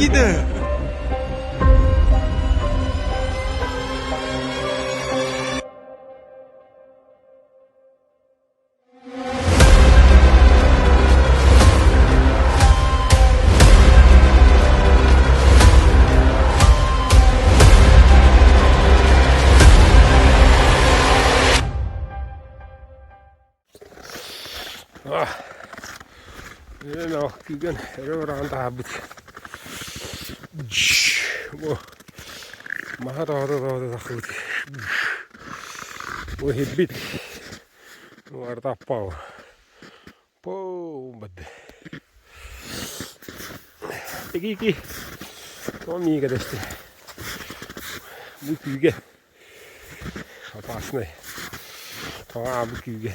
Кида! Күүгэн өрө быраҕан таһаарбыт. Бу маһа тоҕото-тоҕото тахсыбыт. Бу иһирбит. Артаппал. Бу Тики Томи кэтэсти. Бу күүгэ опасный. Тоҕо бу күүгэ.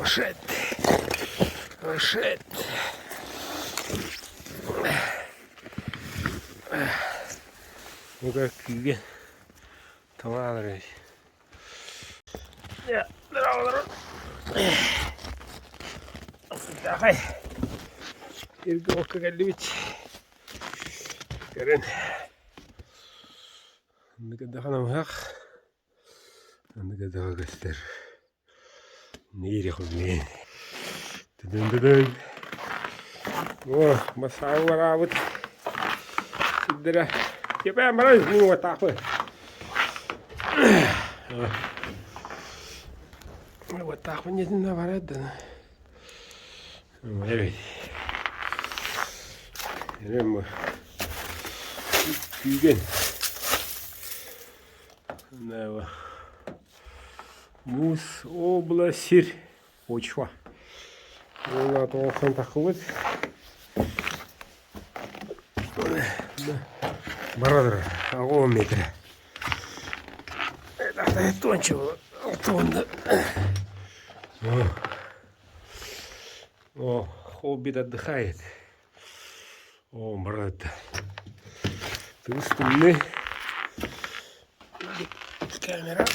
Ошет. Ошет. Ну-ка күүгэ тоҕо Иргэ окко кэллибит. Көрөн. Оннук эрдэххэ намыһах. Оннук эрдэххэ көстөр. Нири Тыдын-тыдын. О, басаабы сирдэрэ. Кэпээн баран мин уотаахпы. Уотаахпын дьэтинэ барар да. Эбит. Эрем күүгэн. Муус обла сир почва. Уонна тоҕохтон таххыбыт. Барадыр 10 метр. Тончу О, хоббит отдыхает. О, брат. Тымыс тымныы. Камера.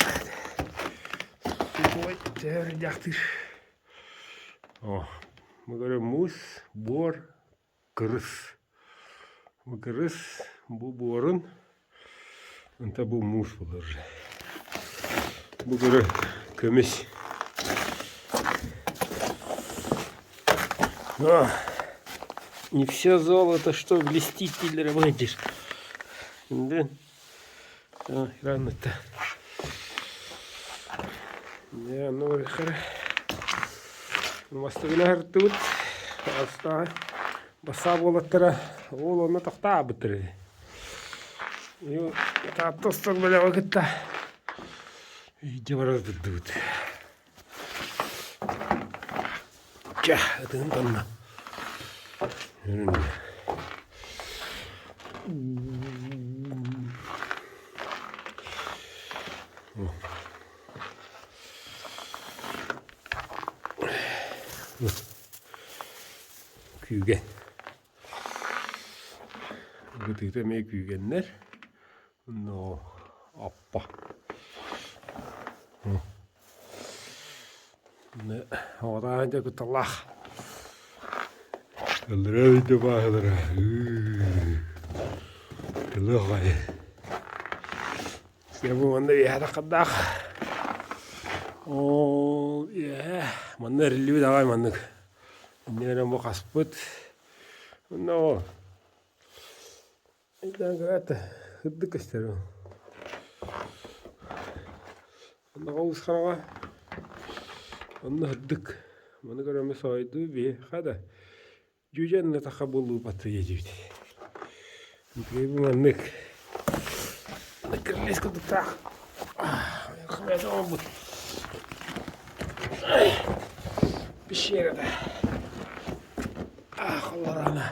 Сухой тердяхтыр. О, мы говорим муус, буор, кырыс. Бу кырыс, бу буорун, онто бу муус буолар уже. Бу көрө көмүс. О, не все золото, что блестит дииллэрэ бу диир. Ранныта. Дьэ, онно барыахха Мастыгына аһыртыбыт. Астаҕа бассаап уолаттара уол онно тохтообуттар ини. Таатта устар бэлэҕи кытта үйдэ барар турдубут. Чэ, ытыһым тонно. Күүгэн. Бытыыта эмиэ күүгэннэр. Но аппа. Оҕотоон дьэ кутталлаах. Ыллара өйдө бааһылара. Тылы аҕай. Бу манна үөһэ таххардаах. Ол үөһэ манна эриллибит аҕай маннык. Иннинэн бу хаспыт. Онно ол Үрдүк көстөр Онно олус хараҥа онно сырдык маны көрөммүт соһуйдуу биһиэхэ да дьүдьэн да таха буолуубат диэбит Үчүгэй маннык кирилиэс курдуктаах оҥорбут пещерата холлороона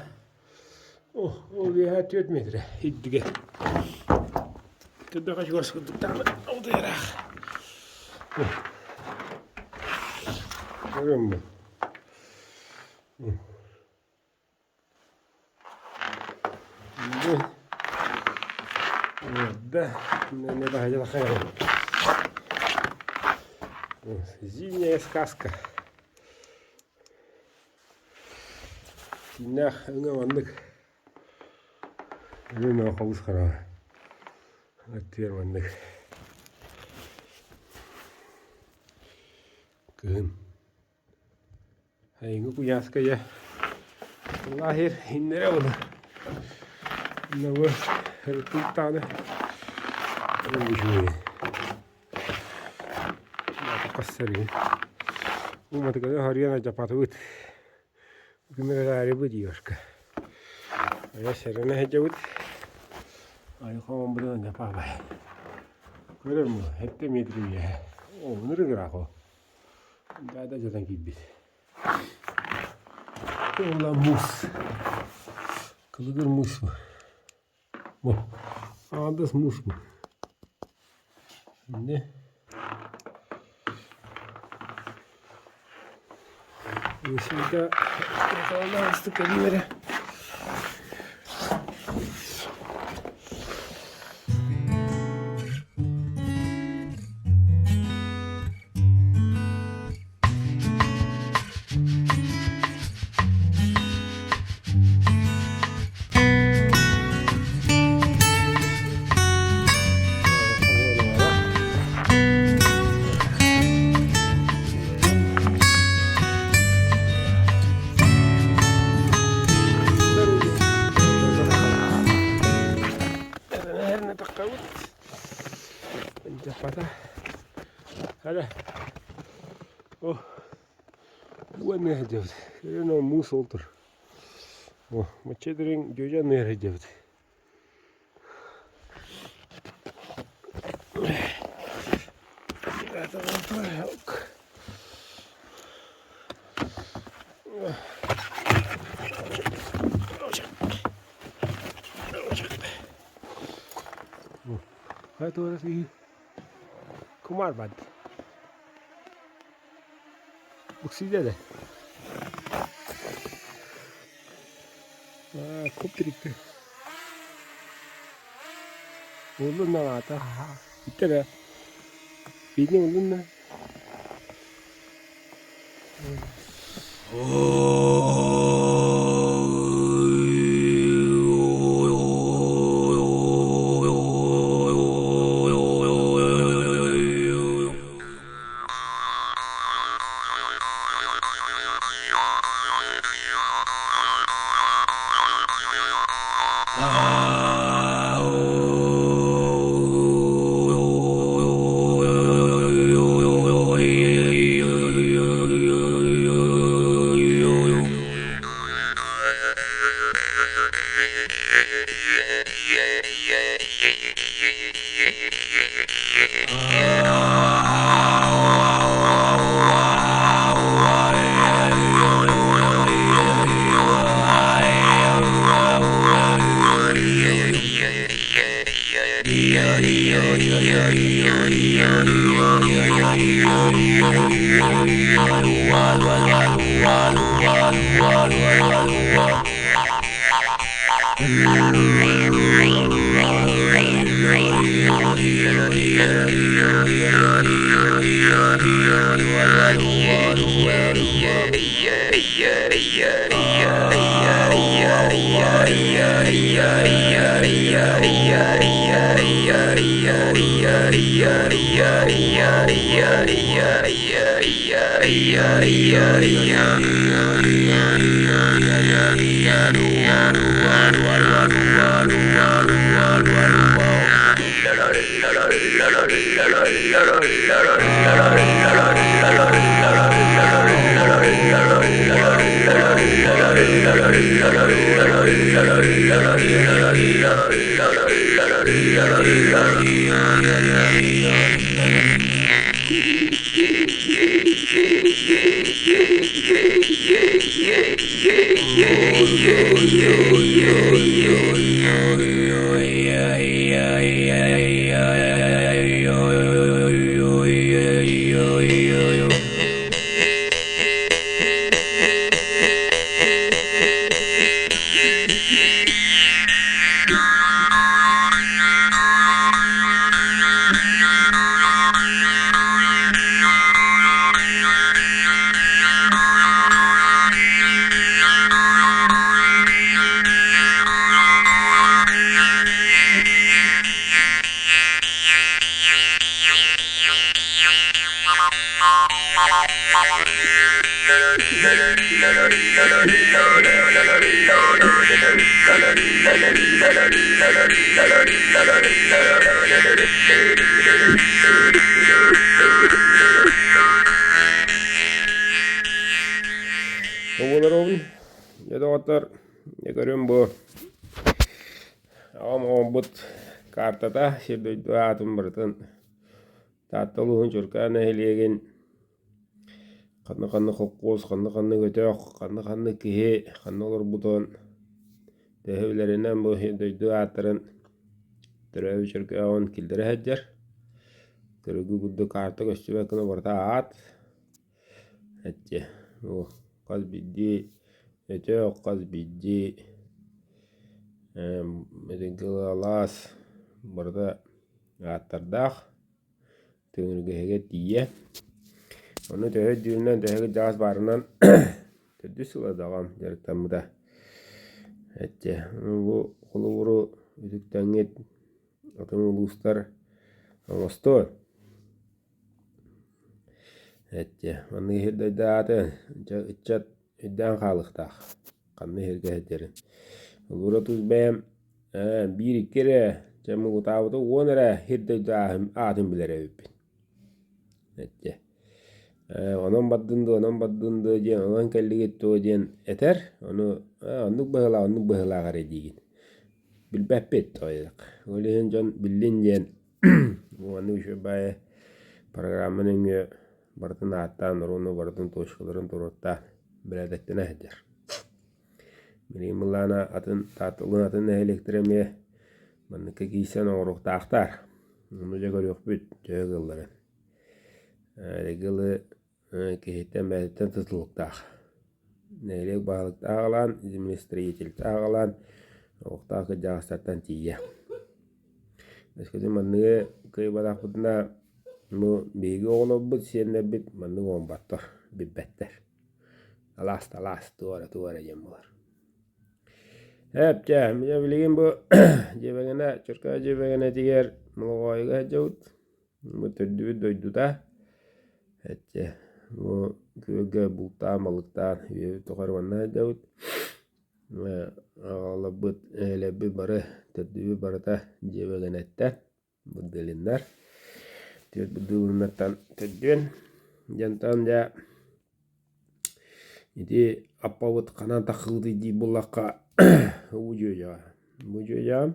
Ол үөһэ 4 метрэ үрдүгэ. Төбөҕө чугас курдуктаҕына утуйараах. Көрөммүн. Да, не таһыйа. Зимняя сказка. Кииннээх өҥө маннык. Өҥө хобус хараҕа. Өттүгэр маннык. Кыһын. Айыҥҥы куйааска дьэ лаһир иннэрэ буолу. Иннэ ырытыыттааны үчүгэй. Хас сэргин. Уматыганы харыйан дьапатыбыт. Күмэрээрибит девушка. Айа сэрэнэ сылдьабыт. Айхоон быдан дьапаабай. Көрөр му, 7 метр үөһэ. О, ынырык ыраах ол. Даада дьатан киирбит. Ула муус. Кылыгыр муус бу. Бу. Аадас муус бу. Инде. Сюда кэлиилэрэ. Муус ол тур. Мачча дириҥ дьүдьэ ныар сылдьабыт. Kumar band. Буксиде Көп Улун аата. Иттэрэ. Биини улунна. Оҕолорум, дьэ доҕоттор, дьэ көрүм бу аҕам оҥорбут картата сир-дойду аатын барытын Таатта улууһун Чуркаа нэһилиэгин ханна-ханна холкуос, ханна-ханна өтөх, ханна-ханна киһи ханна олорбутун төһө билэринэн бу дойду ааттарын төрөөбүт Чөркөөҕүн киллэрэ сылдьар. Көрүгү курдук карта көстүбэт гына барыта аат. Эчи бу хас биирдии өтөх, хас биирдии алаас барыта ааттардаах. Төҥүргэһигэ тиийэ. Ону төһө өйдүүрүнэн, төһө кырдьаҕас баарынан төрдүс сыла даҕам дьарыктаммыта. Эччэ, бу холобуру үтүктэҥҥит атын улуустар оҥостуо. Эччэ, маннык иһирдэрдэ ааты ыччат өйдөөн хаалыахтаах. Ханна иһэргэ сылдьарын. Холобура тус бэйэм биир-икки эрэ дьэ муҥутаабыта 10 эрэ сир дойду аатын билэр эбиппин. Эттэ. Онон бардын дуо, онон бардын дуо диэн, онон кэллигит дуо диэн этэр. Ону оннук быһыылаах, оннук быһыылаах эрэ диигин. Билбэппит тоҕо Ол иһин дьон биллин диэн маннык үчүгэй баайы программа нөҥүө барытын ааттаан, оруону барытын точкаларын туруортаан бэрээдэктэнэ сылдьар. Билигин былаана атын Таатталыын атын нэһилиэктэрэ эмиэ манныкка киирсэн оҥоруохтаахтар. Ону дьэ көрүөхпүт төһө кыалларын. Эргилы киһиттэн бэйэтиттэн тутулуктаах. Нэһилиэк баһылыктаах аҕалаан, землестроительтаах аҕалаан, олохтоох кырдьаҕастартан тиийэ. Өскөтүн манныгы кыайбатахпытына, бу биһиги оҕолорбут, сиэннэрбит маннык оҥорботтор, билбэттэр. Алаас да алаас, туора туора диэн буолар. Эп чэ, дьэ билигин бу дьиэбэгэнэ, Чөркөөх дьиэбэгэнэтигэр Молоҕоойуга сылдьабыт. Бу төрдүбүт дойдута. Эччэ, бу күөлгэ бултаан, балыктаан үйэбит тухары манна сылдьабыт. Аҕаларбыт, эһэлэрбит бары төрдүбүт барыта дьиэбэгэнэттэн Бырдыылыннар. Түөрт бырдыылыннартан төрдүөн. Дьонтон дьэ ити аппабыт ханан таххыбытый дии буллахха уу дьүөдьэҕэ. Бу дьүөдьэҕим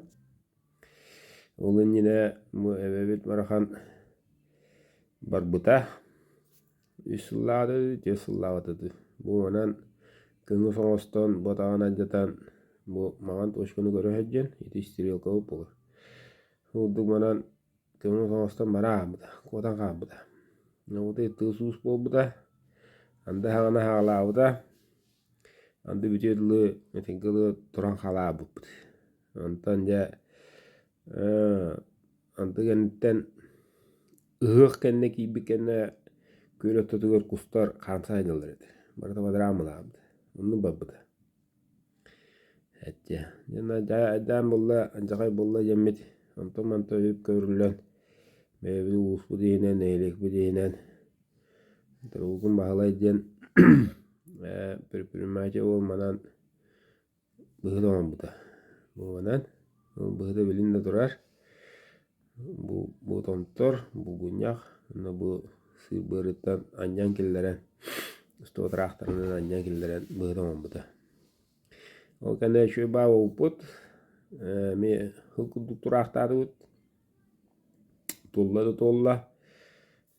ол иннинэ бу эбэбит барахан барбыта. Үс сыллааҕыта дуу, түөрт сыллааҕыта дуу. Бу манан көҥүс оҥостон, бу атаҕын алдьатан, бу маҥан точканы көрө сылдьан, ити стрелкабыт буолар. Курдук манан көҥүс оҥостон бара хаалбыта, куотан хаалбыта. Уотуй тыас-уус буолбута, анды хаҕына хаалаабыта, анды бүтүөр дылы этиҥҥэ дылы туран халаабыппыт. Онтон дьэ анды кэнниттэн ыһыах кэннэ киирбит кэннэ күөл ортотугар кустар хаамса сылдьаллар этэ. Барыта бадарааммалаабыт. Оннук барбыта. Эттэ айдаан буолла, алдьархай буолла диэммит, онтон-мантан үп көрүллэн, бэйэбит улууспут иһинэн, нэһилиэкпит иһинэн Торгукун Баһылай диэн предприниматель уол манан быһыт оҥорбута. Бу манан, ол быһыта билин да турар. Бу бу томтор, булгунньах уонна бу сыыр быарыттан анньан киллэрэн, устуо тыраахтарынан анньан киллэрэн быһыта оҥорбута. Ол кэннэ үчүгэй баа буолбуппут, эмиэ сыл курдук тураахтаатыбыт, тулла да туолла,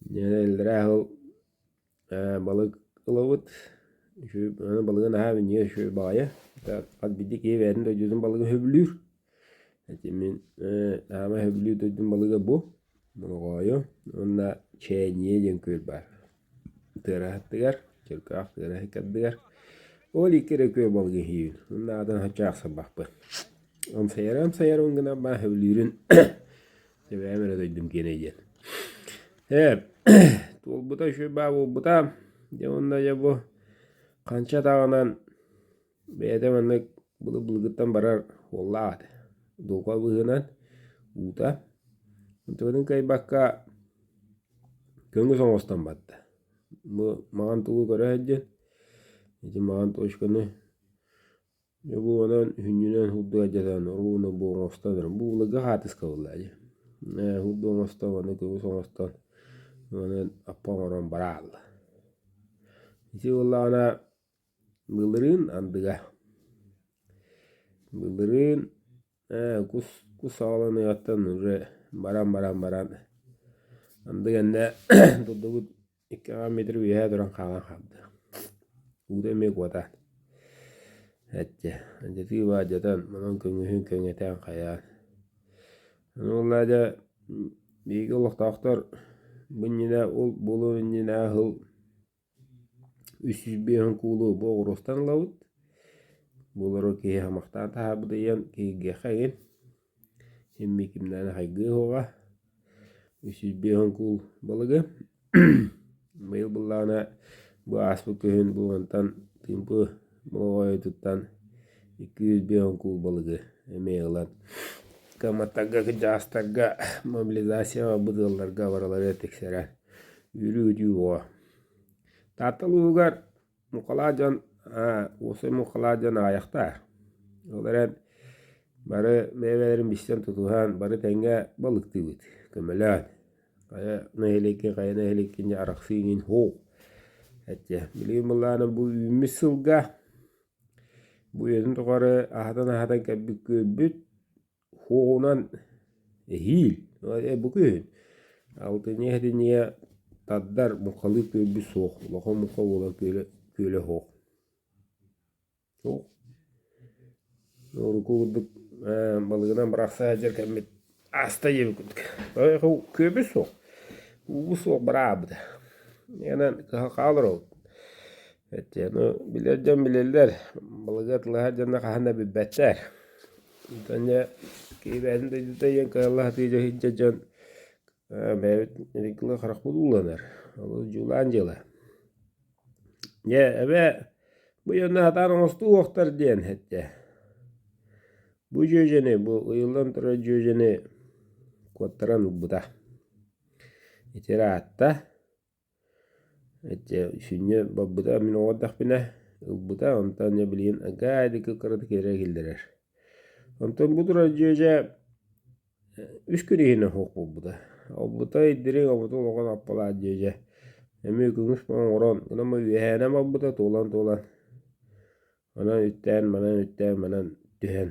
иллэрээ сыл балык ылабыт, үчүгэй балыгы наһаа минньигэс үчүгэй баҕайы, хас биирдии киһи бэйэтин дойдутун балыгын сөбүлүүр. Ити мин саамай сөбүлүүр дойдум балыга бу, Моҕоойу уонна Чээньиэ диэн күөл баар. Тыараһыттыгар, Чөркөөх тыараһыккардыгар. Ол икки эрэ күөл балыгы иһиибин. Уонна атын соччо ахсарбаппын. Амсайары-амсайарым гынан баа сөбүлүүрүн Эбээм эрэ дойдум киэнэ диэн. Ээ, туолбута үчүгэй баа буолбута. Дьэ уонна дьэ бу ханча атаҕынан бэйэтэ маннык былыр-былыргыттан барар уоллаах этэ. Дулҕа быһыынан уута. Онтубутун кыайбакка көҥүс оҥостон барда. Бу маҕан тугу көрө сылдьан, ити маҕан точканы. Дьэ бу онон сүнньүнэн курдук алдьатан оруобуна бу оҥостон эрэн бу былыргы хаартыска буолла дии. Ээ курдук оҥостон уонна көмүс оҥостон онон аппа оҥорон бараалла. Ити буоллаҕына былырыын андыга былырыын Ээ, кус кус саҕаланыаҕыттан уже баран-баран баран анды кэннэ турдубут 2 метр үөһээ туран хаалан хаалла. Уута эмиэ куотаат. Эттэ, алдьатыы баадьатан, онон көҥүһүн көҥөтөн хайаан. Ону буоллаа дьэ биһиги олохтоохтор бу иннинэ ол буолуон иннинэ сыл 350 куулу бу оҕуруостан ылабыт. Бу олорор киһи хамахтаан таһаарбыт ыйан киһиргиэххэ игин. Син биир кимнээҕи хайгыа суоҕа. 350 куул балыгы. Быйыл быллаана бу ааспыт күһүн бу мантан Тыымпы Болоҕойутуттан 250 куул балыгы эмиэ ылан кыамматтарга, кырдьаҕастарга мобилизация барбыт ыалларга барыларыгар тиксэрэн Үөрүү-көтүү оҕо. Таатта улууһугар муҥхалаах дьон уопсай муҥхалаах дьон аҕыйахтар. Ол эрэн бары бэйэ-бэйэлэрин билсэн тутуһан бары тэҥҥэ балыктыыбыт, көмөлөөн. Хайа нэһилиэккэ, хайа нэһилиэккэ инньэ арахсыы иҥин һуох. Эттэ билигин былаана бу үүммүт сылга бу үйэтин тухары аһатан-аһатан кэлбит күөлбүт Хуоҕунан эһиил бу күһүн алтынньы сэтинньигэ тардар муҥхалыыр күөлбүт суох, улахан муҥха буолар күөлэ күөлэ суох. Суох. Урукку курдук балыгынан бырахса сылдьар кэммит ааста диэбит курдук. Күөбүт суох, уубут суох быраабыта. Онон кыһалҕа олоробут. Эттиэни билэр дьон билэллэр, балыгы атыылаһар дьонно хаһан да билбэттэр. Онтон дьэ киһи бэйэтин дойдута диэн кыһалла сатыы сылдьар дьон бэйэбит ырыгылыы харахпыт ууланар. Олус дьулаан дьыала. Дьэ эбээ бу дьонно сатаан оҥостуу уохтар диэн эттэ. Бу дьүөдьэни, бу ыйыллан турар дьүөдьэни куоттаран ылбыта. Ити ыраатта. Ити сүнньэ барбыта мин оҕо эрдэхпинэ ылбыта, онтон дьэ билигин агаа кыратык эрэ киллэрэр. Онтон бу турар дьүөдьэ үс күн иһинэн суох буолбута. Олбута дириҥ обута улахан аппалаах дьүөдьэ. Эмиэ көмүс оҥорон, гынан үөһээнэн барбыта туолан-туолан Онон үттээн, манан үттээн, манан түһэн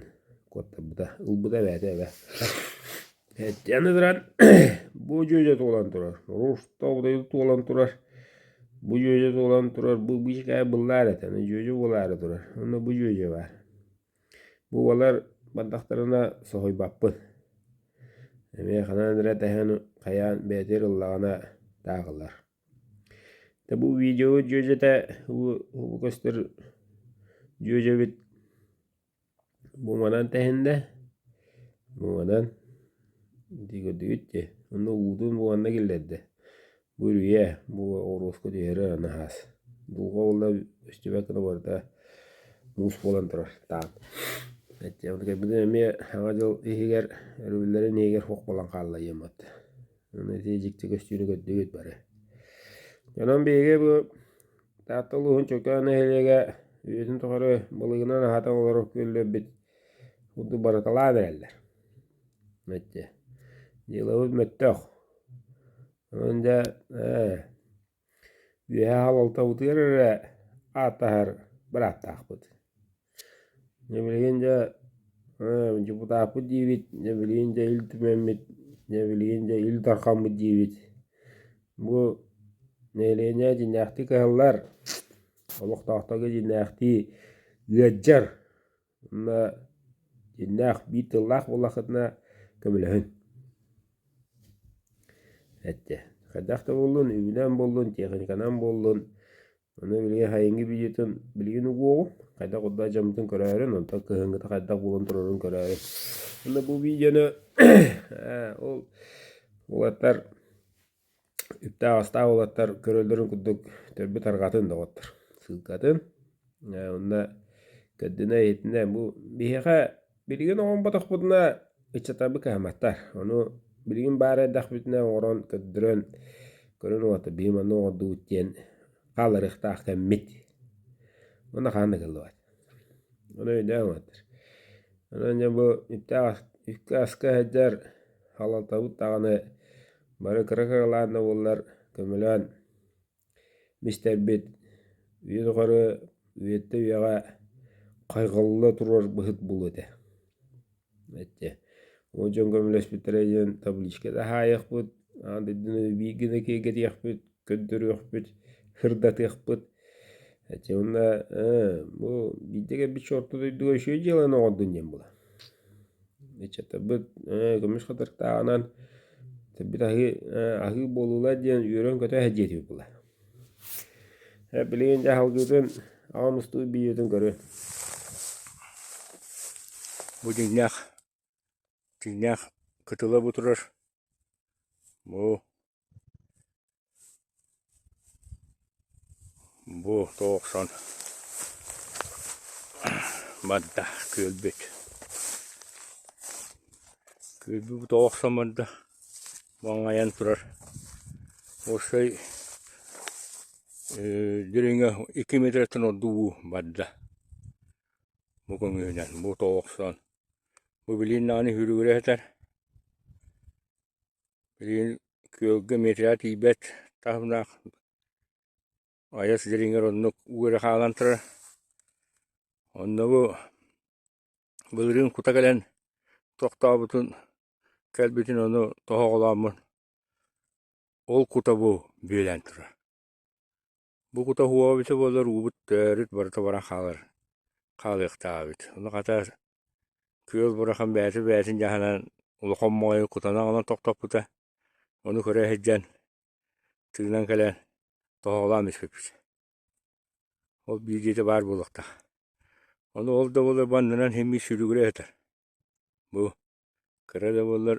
куоттарбыта, ылбыта эбээтэ эбэ. Аны туран бу дьүөдьэ туолан турар, Ростов туолан турар, бу дьүөдьэ туолан турар, бу быычыкаайа быллаар этэ, аны дьүөдьэ буолаары турар, онно бу дьүөдьэ баар. Бу балар бардахтарына соһуйбаппын. Эмиэ ханан эрэ тэһэн хайаан бэйэтигэр ыллаҕына таах ылар. Дьэ бу видео дьүөдьэтэ бу көстөр дьүөдьэбит бу манан тэһиннэ бу манан ити көрдүгүт дии онно уутун бу манна киллэрдэ бу үрүйэ бу оҕуруоска түһэрэр аны аһаас дулҕа буолла көстүбэт гына барыта муус буолан турар таан кэлбитин эмиэ Саҥа дьыл иһигэр өрөбүллэрин иһигэр суох буолан хаалла диэн Аны ити дьикти көстүүнү көрдүгүт бары. Онон биһиги бу Таатта улууһун Чөкөөн нэһилиэгэ үйэтин тухары былыгынан аһатан олорор күөллэрбит курдук барыталаан эрэллэр. Мэччи. Дьыалабыт мөттөх. Онон дьэ ээ үөһэ халалтабытыгар эрэ ааттаһар бырааптаахпыт. Дьэ билигин дьэ депутаппыт диибит, дьэ билигин дьэ Ил Түмэммит, дьэ билигин дьэ Ил Дархаммыт диибит. Бу нэһилиэнньэ дьиҥнээхтии кыһаллар, олохтоохторго дьиҥнээхтии ыалдьар уонна дьиҥнээх биир тыллаах буоллаххытына көмөлөһүн. Эттэ. Хайдах да буоллун, үбүнэн буоллун, техниканан буоллун Аны билигин сайыҥҥы видеотын билигин угуоҕум, хайдах курдук дьоммутун көрөөрүн, онтон кыһыҥҥыта хайдах буолан турарын көрөөрүн. Уонна бу видеону ол уолаттар үптээх-астаах уолаттар көрөллөрүн курдук төрбүт арҕатын доҕоттор ссылкатын. Онно көрдүнэ-иһитинэ бу биһиэхэ билигин оҥорботохпутуна ыччаттарбыт кыһамматтар. Ону билигин баар эрдэхпитинэ оҥорон көрдөрөн көрөн уолаттар биһи манна оҥордубут диэн хаалларыахтаах кэммит. Уонна хаһан да кыллыбат. Ону өйдөөн улаатар. Онон дьэ бу үптээх үпкэ-аска сылдьар халалтабыт даҕаны бары кыра-кыралаан да буоллар көмөлөөн мистэрбит үйэ тухары үйэттэн үйэҕэ хайҕалла турар быһыт буолуо этэ. Эттэ ол дьон көмөлөспүттэрэ диэн табличка да хаайыахпыт, аан дойдуну биир гына киэргэтиэхпит, көрдөрүөхпүт, сырдатыахпыт. Эчи уонна бу биирдэ кэлбит орто дойдуга үчүгэй дьыаланы оҥордун диэн буолар. Ыччаттарбыт көмүс хатырыктааҕынан тэбит аһыы аһыы буолуулар диэн үөрэн-көтө сылдьыа буолар. Билигин дьэ аһылгытын аҕам устубут видеотун көрүө. Бу дьиҥнээх, дьиҥнээх кытыла бу турар. Бу Бу тоохсон барда күөлбүт. Күөлбүт бу тоохсон барда маҥайан турар. Уопсай дириҥэ 2 метртэн ордук уу барда. Бу көҥүһүнэн бу тоохсон. Бу билигин даҕаны сүүрүгүрэ сытар. Билигин күөлгэ миэтэрэ тиийбэт таһымнаах айас дириҥэр оннук уу эрэ хаалан турар. Онно бу былырыын кута кэлэн тохтообутун кэлбитин ону тоһоҕолооммун ол кута бу бүөлээн турар. Бу кута уоҕа эбитэ буоллар уубут төрүт барыта баран хаалар хаалыахтаах эбит. Ону хата күөл бурахан бэйэтэ бэйэтин дьаһанан улахан моойу кутанан аҕалан тохтоппута. Ону көрө сылдьан тыынан кэлэн тоһоҕолоон испиппит. Ол биирдиитэ баар буолуохтаах. Ону ол да буоллар бу аннынан син биир сүрүгүрэ сытар. Бу кыра да буоллар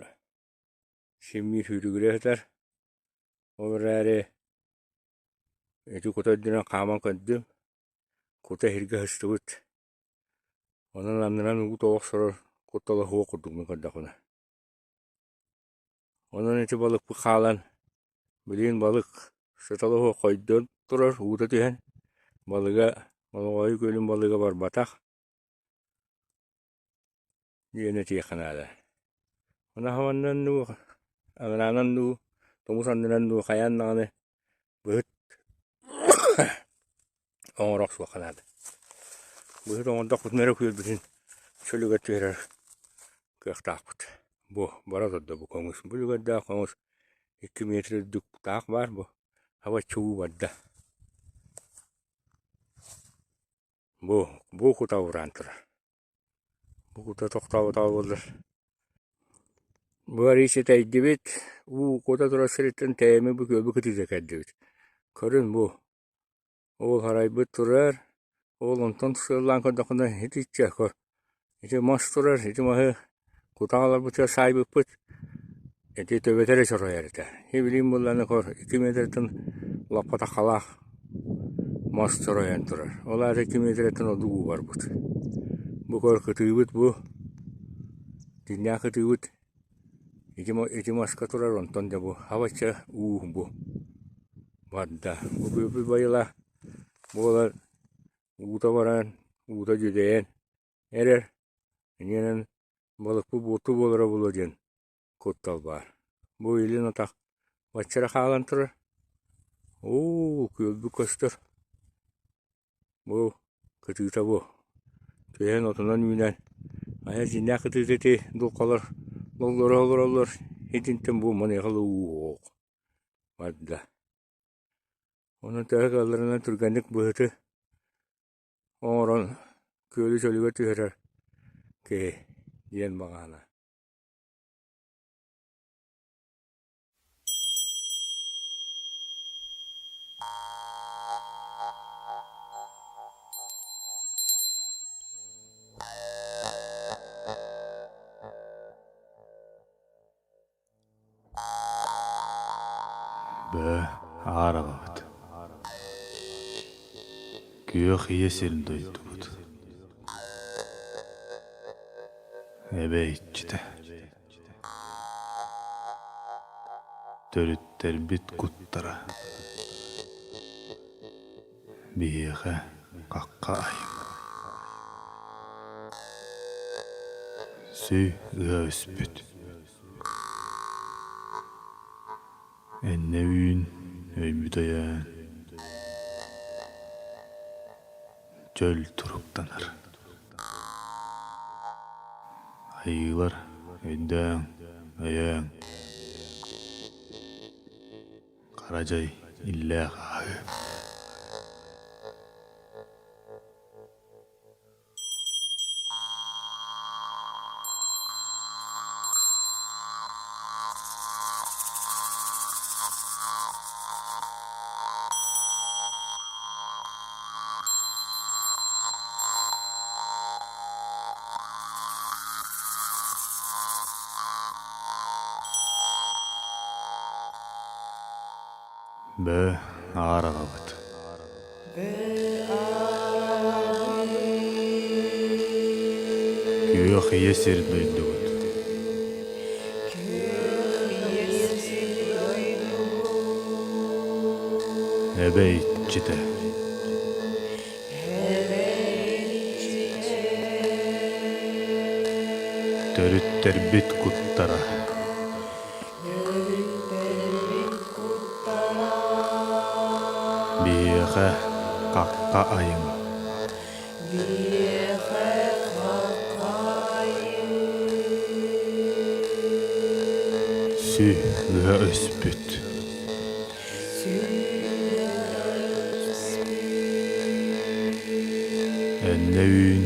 син биир сүрүгүрэ сытар. Ол эрээри ити кута үрдүнэн хааман көрдүм, кута иһиргэ сыстыбыт. Онон аннынан уу тоҕо охсорор куттала суох курдук мин көрдөхпүнэ. Онон ити балыкпыт хаалан, билигин балык сытала суох хойдон турар, уута түһэн, балыга, Молоҕойу күөлүн балыга барбатах диэн этиэххэ наада. Ону аһыманнан дуу, анараанан дуу, тумус аннынан дуу хайаан даҕаны быһыт оҥоро охсуохха наада. Быһыт оҥордохпутуна эрэ күөлбүтүн чөлүгэр түһэрэр кыахтаахпыт. Бу бара турда бу көҥүс. Бу үлүгэрдээх көҥүс 2 метр үрдүк таах баар бу. Абачча уу барда. Бу бу кута ураан турар. Бу кута тохтооботоҕо буоллар. Бу арыый ситэйдибит, уу кута турар сириттэн тэйэми бу күөлбү кытыыта кэлдибит. Көрүн бу Ол харайбыт турар, ол онтон сыаллаан көрдөххүнэ итиччэ көр, ити мас турар, ити маһы кутаҕа ыларбытыгар саайбыппыт, ити төбөтө эрэ чоройор этэ. Һи билигин буоллаҕына көр, 2 метртэн лаппа таххалаах мас чоройон турар. Ол аата 2 метртэн ордук уу барбыт. Бу көр кытыыбыт бу, дьиҥнээх кытыыбыт ити, ити маска турар, онтон дьэ бу хабачча уу бу. Барда. Бу күөпү байыла буолан уута баран, уута дьүдэйэн эрэр. Иннинэн балыкпыт буорту буолара буолуо диэн куттал баар. Бу илин атах баччара хаалан турар. Уу, күөлбүт көстөр. Бу кытыыта бу. Түһэн отунан үүнэн айа дьиҥнээх кытыыта ити дулҕалар доллоро олороллор. Итинтэн бу маныаха уу суох. Барда. Онон төһө кыалларынан түргэнник быһыты оҥорон күөлү чөлүгэр түһэрэр киһи диэн баҕаана. Бөө, аар аҕабыт, күөх ийэ сирин дойдубут, эбэ иччитэ, төрүттэрбит куттара, биһиэхэ хахха айыҥ. Сүй ыа өспүт. Эннэ үүн өйбүт өйөөн чөл туруктанар. Айыылар өйдөөҥ, өйөөҥ. Хара дьай иллээх ааһыы. Бөө аар аҕабыт. Күөх ийэ сир дойдубут. Эбэ иччитэ. Төрүттэрбит куттара. Биһиэхэ хахха айыҥ. Сү ыһа өспүт. Эннэ үүн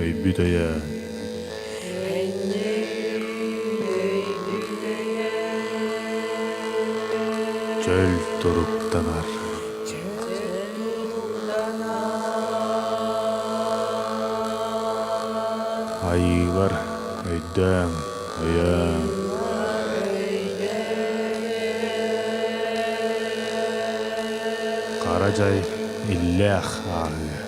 өйбүт өйөөн. Чөл туруктанар. Айыылар өйдөөҥ, өйөөҥ. Хара дьай иллээх ааһыы.